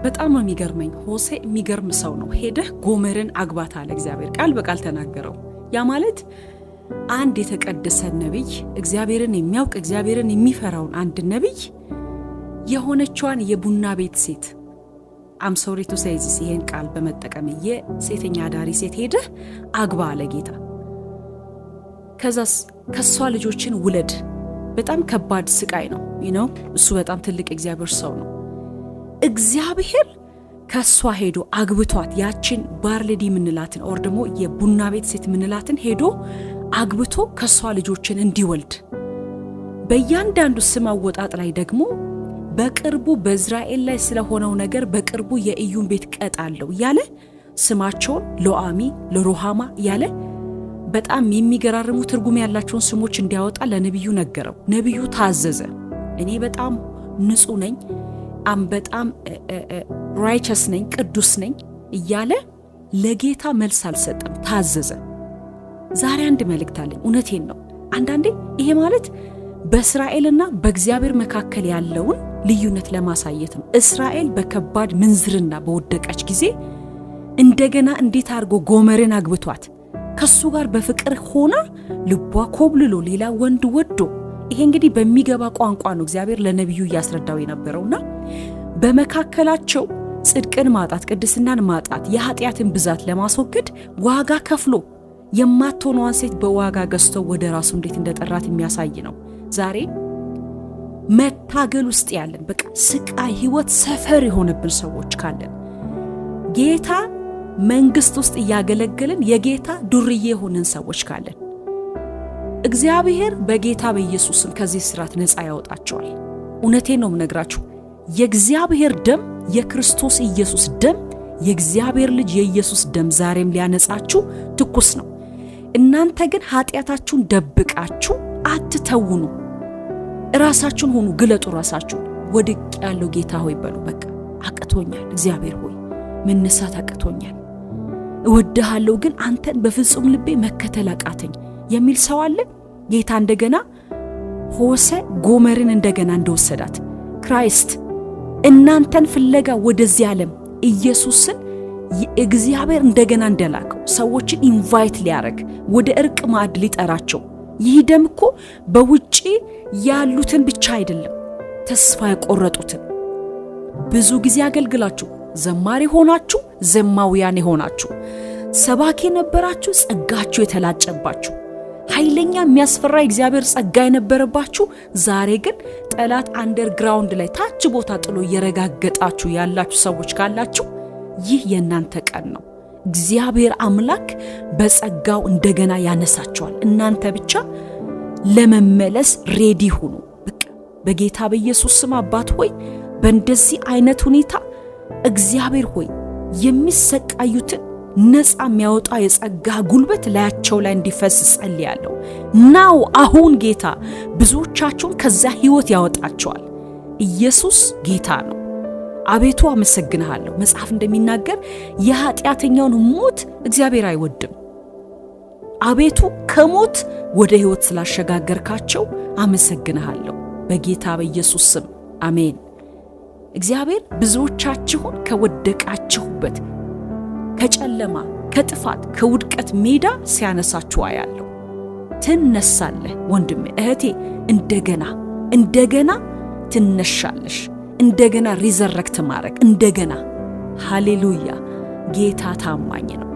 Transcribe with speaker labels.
Speaker 1: በጣም ነው የሚገርመኝ። ሆሴ የሚገርም ሰው ነው። ሄደህ ጎመርን አግባት አለ እግዚአብሔር፣ ቃል በቃል ተናገረው። ያ ማለት አንድ የተቀደሰ ነቢይ፣ እግዚአብሔርን የሚያውቅ፣ እግዚአብሔርን የሚፈራውን አንድ ነቢይ የሆነችዋን የቡና ቤት ሴት፣ I'm sorry to say this፣ ይሄን ቃል በመጠቀም፣ የሴተኛ አዳሪ ሴት ሄደህ አግባ አለ ጌታ። ከዛስ ከሷ ልጆችን ውለድ። በጣም ከባድ ስቃይ ነው። እሱ በጣም ትልቅ እግዚአብሔር ሰው ነው። እግዚአብሔር ከሷ ሄዶ አግብቷት ያችን bar lady የምንላትን or ደግሞ የቡና ቤት ሴት የምንላትን ሄዶ አግብቶ ከሷ ልጆችን እንዲወልድ፣ በእያንዳንዱ ስም አወጣጥ ላይ ደግሞ በቅርቡ በእስራኤል ላይ ስለሆነው ነገር በቅርቡ የኢዩን ቤት ቀጣለሁ እያለ ስማቸውን ሎአሚ፣ ሎሩሃማ እያለ በጣም የሚገራርሙ ትርጉም ያላቸውን ስሞች እንዲያወጣ ለነቢዩ ነገረው። ነቢዩ ታዘዘ። እኔ በጣም ንጹሕ ነኝ፣ I'm በጣም righteous ነኝ፣ ቅዱስ ነኝ እያለ ለጌታ መልስ አልሰጠም፣ ታዘዘ። ዛሬ አንድ መልእክት አለኝ። እውነቴን ነው። አንዳንዴ ይሄ ማለት በእስራኤልና በእግዚአብሔር መካከል ያለውን ልዩነት ለማሳየት ነው። እስራኤል በከባድ ምንዝርና በወደቀች ጊዜ እንደገና እንዴት አድርጎ ጎመርን አግብቷት ከሱ ጋር በፍቅር ሆና ልቧ ኮብልሎ ሌላ ወንድ ወዶ፣ ይሄ እንግዲህ በሚገባ ቋንቋ ነው እግዚአብሔር ለነቢዩ እያስረዳው የነበረውና በመካከላቸው ጽድቅን ማጣት፣ ቅድስናን ማጣት፣ የኃጢአትን ብዛት ለማስወገድ ዋጋ ከፍሎ የማትሆነዋን ሴት በዋጋ ገዝቶ ወደ ራሱ እንዴት እንደጠራት የሚያሳይ ነው። ዛሬ መታገል ውስጥ ያለን፣ በቃ ስቃይ ህይወት ሰፈር የሆነብን ሰዎች ካለን፣ ጌታ መንግስት ውስጥ እያገለገልን የጌታ ዱርዬ የሆንን ሰዎች ካለን፣ እግዚአብሔር በጌታ በኢየሱስም ከዚህ ስርዓት ነፃ ያወጣቸዋል። እውነቴን ነው የምነግራችሁ። የእግዚአብሔር ደም፣ የክርስቶስ ኢየሱስ ደም፣ የእግዚአብሔር ልጅ የኢየሱስ ደም ዛሬም ሊያነጻችሁ ትኩስ ነው። እናንተ ግን ኃጢአታችሁን ደብቃችሁ አትተውኑ። ራሳችሁን ሁኑ፣ ግለጡ ራሳችሁን። ወድቄያለሁ ጌታ ሆይ በሉ። በቃ አቅቶኛል፣ እግዚአብሔር ሆይ መነሳት አቅቶኛል፣ እወድሃለሁ ግን አንተን በፍጹም ልቤ መከተል አቃተኝ የሚል ሰው አለ። ጌታ እንደገና ሆሴ ጎመርን እንደገና እንደወሰዳት Christ እናንተን ፍለጋ ወደዚህ ዓለም ኢየሱስን እግዚአብሔር እንደገና እንደላከው ሰዎችን invite ሊያደርግ ወደ እርቅ ማዕድ ሊጠራቸው። ይህ ደም እኮ በውጪ ያሉትን ብቻ አይደለም፣ ተስፋ የቆረጡትን፣ ብዙ ጊዜ አገልግላችሁ ዘማሪ ሆናችሁ ዘማውያን የሆናችሁ፣ ሰባኪ የነበራችሁ፣ ጸጋችሁ የተላጨባችሁ፣ ኃይለኛ የሚያስፈራ የእግዚአብሔር ጸጋ የነበረባችሁ፣ ዛሬ ግን ጠላት underground ላይ ታች ቦታ ጥሎ እየረጋገጣችሁ ያላችሁ ሰዎች ካላችሁ ይህ የእናንተ ቀን ነው። እግዚአብሔር አምላክ በጸጋው እንደገና ያነሳችኋል። እናንተ ብቻ ለመመለስ ready ሁኑ። በቃ በጌታ በኢየሱስ ስም አባት ሆይ፣ በእንደዚህ አይነት ሁኔታ እግዚአብሔር ሆይ የሚሰቃዩትን ነፃ የሚያወጣ የጸጋ ጉልበት ላያቸው ላይ እንዲፈስ ጸልያለሁ። Now አሁን ጌታ ብዙዎቻችሁን ከዛ ህይወት ያወጣቸዋል። ኢየሱስ ጌታ ነው። አቤቱ አመሰግንሃለሁ። መጽሐፍ እንደሚናገር የኃጢአተኛውን ሞት እግዚአብሔር አይወድም። አቤቱ ከሞት ወደ ህይወት ስላሸጋገርካቸው አመሰግንሃለሁ። በጌታ በኢየሱስ ስም አሜን። እግዚአብሔር ብዙዎቻችሁን ከወደቃችሁበት ከጨለማ፣ ከጥፋት፣ ከውድቀት ሜዳ ሲያነሳችሁ አያለሁ። ትነሳለህ ወንድሜ እህቴ፣ እንደገና እንደገና ትነሻለሽ። እንደገና resurrect ማድረግ እንደገና። ሃሌሉያ! ጌታ ታማኝ ነው።